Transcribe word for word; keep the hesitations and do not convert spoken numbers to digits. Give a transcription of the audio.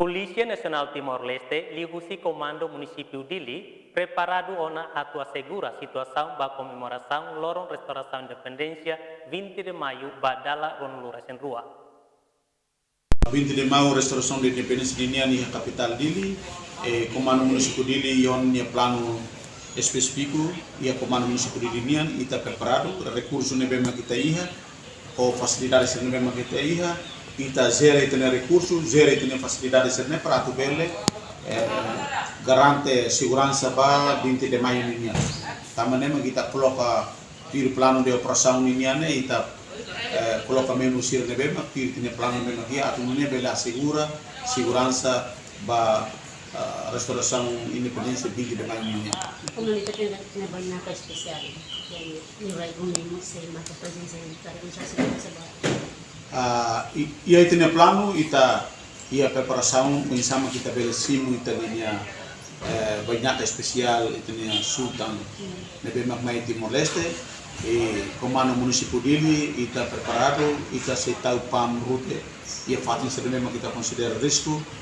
Polísia Nasionál Timor-Leste liuhusi Komandu Munisípiu Dili preparadu ona atu asegura situasaun ba komemorasaun loron restaurasaun independénsia vinte de Maio ba dala ruanulu-resin-rua. Vinte de Maio, restaurasaun de independénsia ninian iha kapitál Dili, eh, Komandu Munisípiu Dili iha ona nia planu espesífiku, iha Komandu Munisípiu Dili nian, ita preparadu, rekursu ne'ebé mak ita iha, ho fasilidade sira ne'ebé mak ita iha, ita jere ita-nia rekursu, jere ita-nia fasilidade sira-ne'e para atu bele, eh, garante seguransa ba vinte de Maio ninian. Tanba ne'e mak ita koloka tuir planu de operasaun ninian ne'e, ita, eh, koloka membru sira ne'ebé mak tuir ita-nia planu ne'ebé mak iha, atu nune'e bele asegura seguransa ba, eh, restaurasaun independénsia vinte de Maio ninian. Komunidade ne'e, ne'e bainaka espesiál, ne'e, ne'e rai bumi mo sei mata prezensa iha ita-nia organisasi ne'e, saida? Ah, i, iha ita-nia planu, ita iha preparasaun, oinsá mak ita bele simu ita-nia, eh, bainaka espesiál, ita-nia sultan ne'ebé mak mai Timor-Leste, i Komandu Munisípiu Dili, ita preparadu, ita sei tau pam rute, iha fatin sira ne'ebé mak ita konsidera risku,